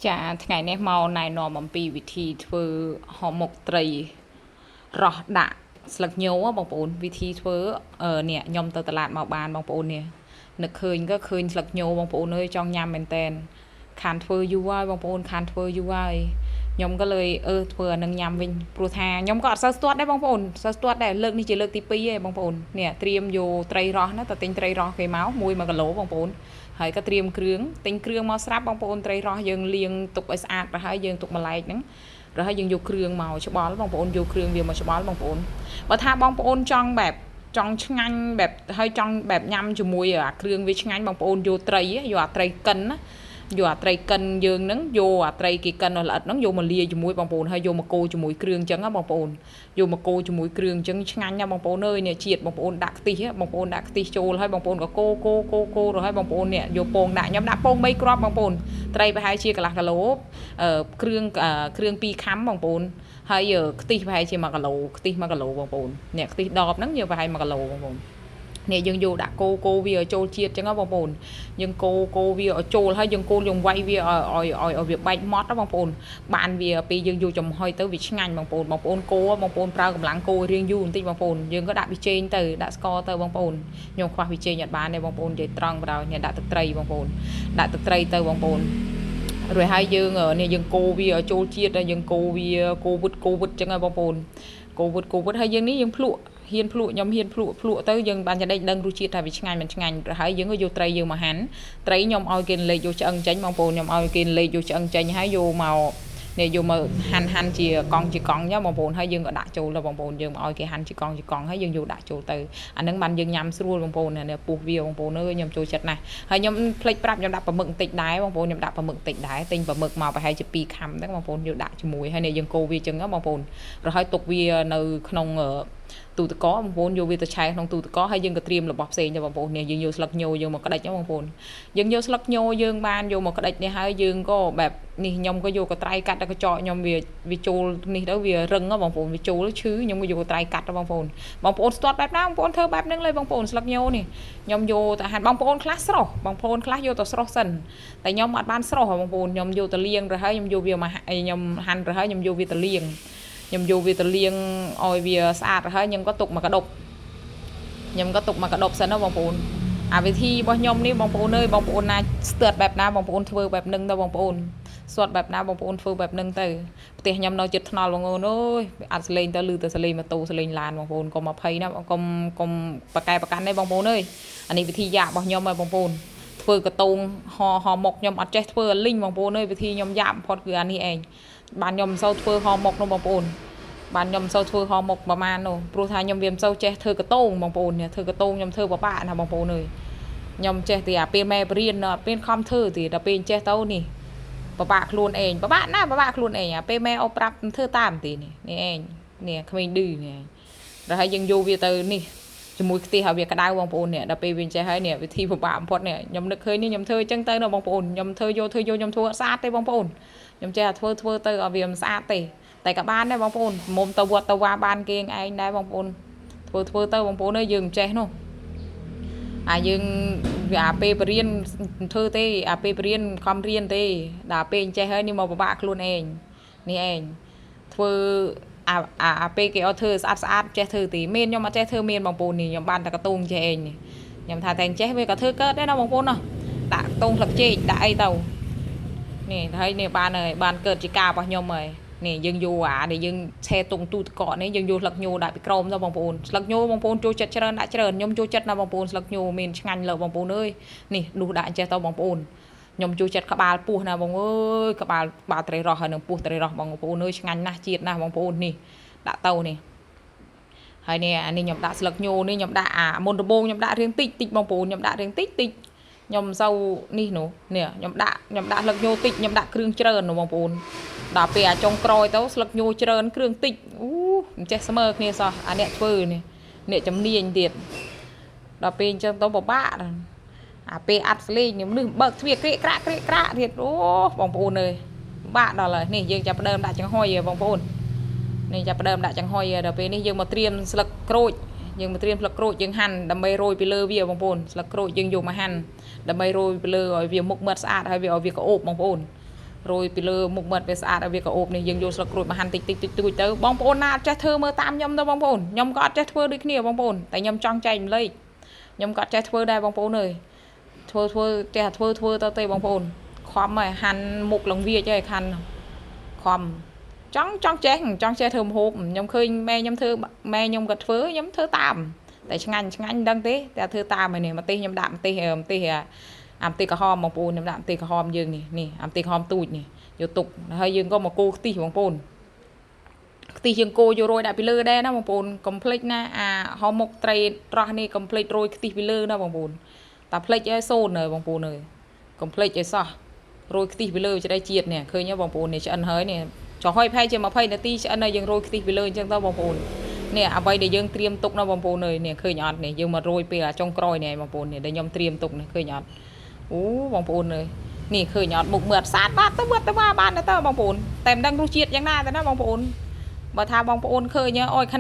ចាថ្ងៃនេះមកណែនាំអំពីវិធីធ្វើហោមុកត្រីរស់ដាក់ស្លឹកញបងប្អូនវិធីធ្វើនេះខ្ញុំទៅតឡាតមកបានបងប្អូននេះនឹកឃើញក៏ឃើញស្លឹកញបងប្អូនអើយចង់ញ៉ាំមែនតែនខានធ្វើយូរហើយបងប្អូនខានធ្វើយូរហើយខ្ញុំក៏លើយធ្វើអានឹងញ៉ាំវិញព្រោះថាខ្ញុំក៏អត់សូវស្ទាត់ដែរបងប្អូនសូវស្ទាត់ដែរលើកនេះជាលើកទី2ឯងបងប្អូននេះត្រៀមយកត្រីរស់ណាទៅទិញត្រីរស់គេមក1គីឡូបងប្អូនហើយក៏ត្រៀមគ្រឿងទិញគ្រឿងមកស្រាប់បងប្អូនត្រីរស់យើងលាងទុកឲ្យស្អាតទៅហើយយើងទុកម្លែកហ្នឹងរហើយយើងយកគ្រឿងមកច្បល់បងប្អូនយកគ្រឿងវាមកច្បល់បងប្អូនបើថាបងប្អូនចង់បែបចង់ឆ្ងាញ់បែបហើយចង់បែបញ៉ាំជាមួយអាគ្រឿងវាឆ្ងាញ់បងប្អូនយកត្រីយកអាត្រីកិនណាយកអាត្រីកិនយើងហ្នឹងយកអាត្រីគេកិនឲ្យល្អិតហ្នឹងយកមកលាយជាមួយបងប្អូនហើយយកមកកូរជាមួយគ្រឿងអញ្ចឹងណាបងប្អូនយកមកកូរជាមួយគ្រឿងអញ្ចឹងឆ្ងាញ់ណាបងប្អូនអើយនេះជាតិបងប្អូនដាក់ខ្ទិះបងប្អូនដាក់ខ្ទិះចូលហើយបងប្អូនក៏កូរកូរកូរកូរហើយបងប្អូននេះយកពងដាក់ខ្ញុំដាក់ពង3គ្រាប់បងប្អូនត្រីប្រហែលជាកន្លះគីឡូគ្រឿងគ្រឿង2ខាំបងប្អូនហើយខ្ទិះប្រហែលជា1គីឡូខ្ទិះ1គីឡូបងប្អូននេះខ្ទិះដបហ្នឹងយើងប្រហែល1គីឡូបងប្អូននេះយើងយកដាក់គោគោវាឲ្យចូលជាតិចឹងបងប្អូនយើងគោគោវាឲ្យចូលហើយយើងគោយើងវាយវាឲ្យឲ្យឲ្យវាបែកម៉ត់បងប្អូនបានវាពេលយើងយកចំហុយទៅវាឆ្ងាញ់បងប្អូនបងប្អូនគោបងប្អូនប្រើកម្លាំងគោរៀងយូរបន្តិចបងប្អូនយើងក៏ដាក់ប៊ីចេងទៅដាក់ស្ករទៅបងប្អូនខ្ញុំខ្វះប៊ីចេងអត់បានទេបងប្អូននិយាយត្រង់បណ្ដោយនេះដាក់ទឹកត្រីបងប្អូនដាក់ទឹកត្រីទៅបងប្អូនរួចហើយយើងនេះយើងកូរវាឲ្យចូលជាតិហើយយើងកូរវាកូរវឹតកូរវឹតចឹងហើយបងប្អូនកូរវឹតកូរវឹតហើយយើងនេះយើងភ្លក់ហ៊ានភ្លក់ខ្ញុំហ៊ានភ្លក់ភ្លក់ទៅយើងបានចំណេះដឹងរសជាតិថាវាឆ្ងាញ់មិនឆ្ងាញ់ទៅហើយយើងក៏យកត្រីយើងមកហាន់ត្រីខ្ញុំឲ្យគេលេខយកឆ្អឹងចេញបងប្អូនខ្ញុំឲ្យគេលេខយកឆ្អឹងចេញហើយយកមកនេះយកមកហាន់ហាន់ជាកង់ជាកង់ញ៉បងប្អូនហើយយើងក៏ដាក់ចូលទៅបងប្អូនយើងមកឲ្យគេហាន់ជាកង់ជាកង់ហើយយើងយកដាក់ចូលទៅអានឹងបានយើងញ៉ាំស្រួលបងប្អូននេះពុះវាបងប្អូនអើយខ្ញុំចូលចិត្តណាស់ហើយខ្ញុំភ្លេចប្រាប់ខ្ញុំដាក់ប្រមឹកបន្តិចដែរបងប្អូនខ្ញុំដាក់ប្រមឹកបន្តិចដែរទិញប្រមឹកមកប្រហែលជា2ខាំហ្នឹងបងប្អូនយកដាក់ជាមួយហើយនេះយើងកូរវាចឹងបងប្អូនរហូតទុកវានៅក្នុងទូទឹកកកបងប្អូនយកវាទៅឆែក្នុងទូទឹកកកហើយយើងក៏ត្រៀមរបស់ផ្សេងទៅបងប្អូននេះយើងយកស្លឹកញយើងមកក្តិចបងប្អូនយើងយកស្លឹកញយើងបានយកមកក្តិចនេះហើយយើងក៏បែបនេះខ្ញុំក៏យកកត្រៃកាត់ដល់កញ្ចក់ខ្ញុំវាវាចូលនេះទៅវារឹងបងប្អូនវាចូលឈឺខ្ញុំក៏យកកត្រៃកាត់ទៅបងប្អូនបងប្អូនស្ទាត់បែបណាបងប្អូនធ្វើបែបហ្នឹងលើបងប្អូនស្លឹកញនេះខ្ញុំយកទៅហាន់បងប្អូនខ្លះស្រស់បងប្អូនខ្លះយកទៅស្រស់សិនតែខ្ញុំអត់បានស្រស់បងប្អូនខ្ញុំយកទៅលាងទៅហើយខ្ញុំយកវាមកខ្ញុំហាន់ទៅហើយខ្ញុំយកវាទៅលាងខ្ញុំយកវាទៅលាងឲ្យវាស្អាតទៅហើយខ្ញុំក៏ទុកមកកដុបខ្ញុំក៏ទុកមកកដុបសិនណាបងប្អូនអាវិធីរបស់ខ្ញុំនេះបងប្អូនអើយបងប្អូនណាស្ទាត់បែបណាបងប្អូនធ្វើបែបនឹងទៅបងប្អូនស្ទាត់បែបណាបងប្អូនធ្វើបែបនឹងទៅផ្ទះខ្ញុំនៅជិតថ្នល់បងប្អូនអើយអត់សលេងទៅលឺទៅសលេងម៉ូតូសលេងឡានបងប្អូនកុំ20ណាកុំកុំប្រកែប្រកាន់ទេបងប្អូនអើយអានេះវិធីយ៉ារបស់ខ្ញុំហើយបងប្អូនធ្វើកតងហហមុកខ្ញុំអត់ចេះធ្វើលីងបងប្អូនអើយវិធីខ្ញុំយ៉ាប់បំផុតគឺអានេះឯងបានខ្ញុំមិនសូវធ្វើហមុកនោះបងប្អូនបានខ្ញុំមិនសូវធ្វើហមុកប្រហែលនោះព្រោះថាខ្ញុំវាមិនសូវចេះធ្វើកតងបងប្អូនធ្វើកតងខ្ញុំធ្វើពិបាកណាបងប្អូនអើយខ្ញុំចេះតែអាពេលម៉ែបរៀនអត់ពេលខំធ្វើទេដល់ពេលចេះទៅនេះពិបាកខ្លួនឯងពិបាកណាស់ពិបាកខ្លួនឯងអាពេលម៉ែអូប្រាប់ធ្វើតាមទេនេះនេះឯងនេះក្មេងឌឺនេះឯងដល់ហើយយើងយកវាទៅនេះជាមួយខ្ទិះឲ្យវាក្តៅបងប្អូននេះដល់ពេលវាចេះហើយនេះវិធីពិបាកបំផុតនេះខ្ញុំនឹកឃើញនេះខ្ញុំធ្វើអញ្ចឹងទៅណាបងប្អូនខ្ញុំធ្វើយកធ្វើយកខ្ញុំធ្វើអត់ស្អាតទេបងប្អូនខ្ញុំចេះតែធ្វើធ្វើទៅឲ្យវាមិនស្អាតទេតែក៏បានដែរបងប្អូនមុំទៅវត្តទៅវាបានគេឯងដែរបងប្អូនធ្វើធ្វើទៅបងប្អូនអើយយើងមិនចេះនោះអាយើងអាពេលបរៀនធ្វើទេអាពេលបរៀនខំរៀនទេដល់ពេលចេះហើយនេះមកពិបាកខ្លួនឯងនេះឯងធ្វើអាអាពេលគេឲ្យធ្វើស្អាតស្អាតចេះធ្វើទេមានខ្ញុំអត់ចេះធ្វើមានបងប្អូននេះខ្ញុំបានតែកតងចេះឯងនេះខ្ញុំថាតែចេះវាក៏ធ្វើកើតដែរណាបងប្អូនណោះដាក់កតងផ្លឹកចេកដាក់អីទៅនេះហើយនេះបានហើយបានកើតជាការរបស់ខ្ញុំហើយនេះយើងយកអាដែលយើងឆេតុងទូទឹកកកនេះយើងយកស្លឹកញដាក់ពីក្រោមទៅបងប្អូនស្លឹកញបងប្អូនចូលចិត្តច្រើនដាក់ច្រើនខ្ញុំចូលចិត្តណាបងប្អូនស្លឹកញមានឆ្ងាញ់លើបងប្អូនអើយនេះដួសដាក់ចេះទៅបងប្អូនខ្ញុំចូលចិត្តក្បាលពោះណាបងអើយក្បាលក្បាលត្រីរស់ហើយនឹងពោះត្រីរស់បងប្អូនអើយឆ្ងាញ់ណាស់ជាតិណាស់បងប្អូននេះដាក់ទៅនេះហើយនេះអានេះខ្ញុំដាក់ស្លឹកញនេះខ្ញុំដាក់អាមុនដំបូងខ្ញុំដាក់រៀងតិចតិចបងប្អូនខ្ញុំដាក់រៀងតិចតិចខ្ញុំមិនសូវនេះនោះនេះខ្ញុំដាក់ខ្ញុំដាក់ស្លឹកញតិចខ្ញុំដាក់គ្រឿងច្រើននោះបងប្អូនដល់ពេលអាចុងក្រោយទៅស្លឹកញច្រើនគ្រឿងតិចអូមិនចេះស្មើគ្នាសោះអាអ្នកធ្វើនេះអ្នកជំនាញទៀតដល់ពេលអញ្ចឹងទៅពិបាកអាពេលអាត់ស្លេងមនុស្សបើកទ្វារក្រាកក្រាក់ក្រាកក្រាក់ទៀតអូបងប្អូនអើយពិបាកដល់ហើយនេះយើងចាប់ផ្ដើមដាក់ចំហុយបងប្អូននេះចាប់ផ្ដើមដាក់ចំហុយដល់ពេលនេះយើងមកត្រៀមស្លឹកក្រូចយើងមកត្រៀមស្លឹកក្រូចយើងហាន់ដើម្បីរោយពីលើវាបងប្អូនស្លឹកក្រូចយើងយកមកហាន់ដើម្បីរោយពីលើឲ្យវាមុខមាត់ស្អាតហើយវាឲ្យវាក្អូបបងប្អូន រោយពីលើមុខមាត់វាស្អាតឲ្យវាក្រអូបនេះយើងយកស្លឹកក្រូចមកហាន់តិចតិចតិចតួចទៅបងប្អូនណាអត់ចេះធ្វើមើលតាមខ្ញុំទៅបងប្អូនខ្ញុំក៏អត់ចេះធ្វើដូចគ្នាបងប្អូនតែខ្ញុំចង់ចែករំលែកខ្ញុំក៏អត់ចេះធ្វើដែរបងប្អូនអើយធ្វើធ្វើចេះតែធ្វើធ្វើទៅទេបងប្អូនខំហើយហាន់មុខលងវាចហើយខាន់ខំចង់ចង់ចេះចង់ចេះធ្វើម្ហូបខ្ញុំឃើញម៉ែខ្ញុំធ្វើម៉ែខ្ញុំក៏ធ្វើខ្ញុំធ្វើតាមតែឆ្ងាញ់ឆ្ងាញ់មិនដឹងទេតែធ្វើតាមហើយនេះម្ទេសខ្ញុំដាក់ម្ទេសម្ទេសអាម្ទេសក្រហមបងប្អូនខ្ញុំដាក់ម្ទេសក្រហមយើងនេះនេះអាម្ទេសក្រហមទូចនេះយកទុកហើយយើងក៏មកកូរខ្ទិះបងប្អូនខ្ទិះយើងកូរយករយដាក់ពីលើដែរណាបងប្អូនកុំភ្លេចណាអាហៅមុខត្រីត្រោះនេះកុំភ្លេចរោយខ្ទិះពីលើណាបងប្អូនតែភ្លេចឲ្យសូនហើយបងប្អូនអើយកុំភ្លេចឲ្យសោះរោយខ្ទិះពីលើច្រេះជាតិនេះឃើញទេបងប្អូននេះឆ្អិនហើយនេះចុះហើយប្រហែលជា20នាទីឆ្អិនហើយយើងរោយខ្ទិះពីលើអញ្ចឹងទៅបងប្អូននេះអ្វីដែលយើងត្រៀមទុកណាបងប្អូនអើយនេះឃើញអត់នេះយើងមករោយពេលអាចុងក្រោយនេះបងប្អូននេះដែលខ្ញុំត្រៀមទុកនេះឃើញអត់អូបងប្អូនអើយនេះឃើញអត់មុខមើលអត់ស្អាតបាទទៅមើលទៅបានទៅបងប្អូនតែមិនដឹងរសជាតិយ៉ាងណាទេណាបងប្អូនបើថាបងប្អូនឃើញអើយ។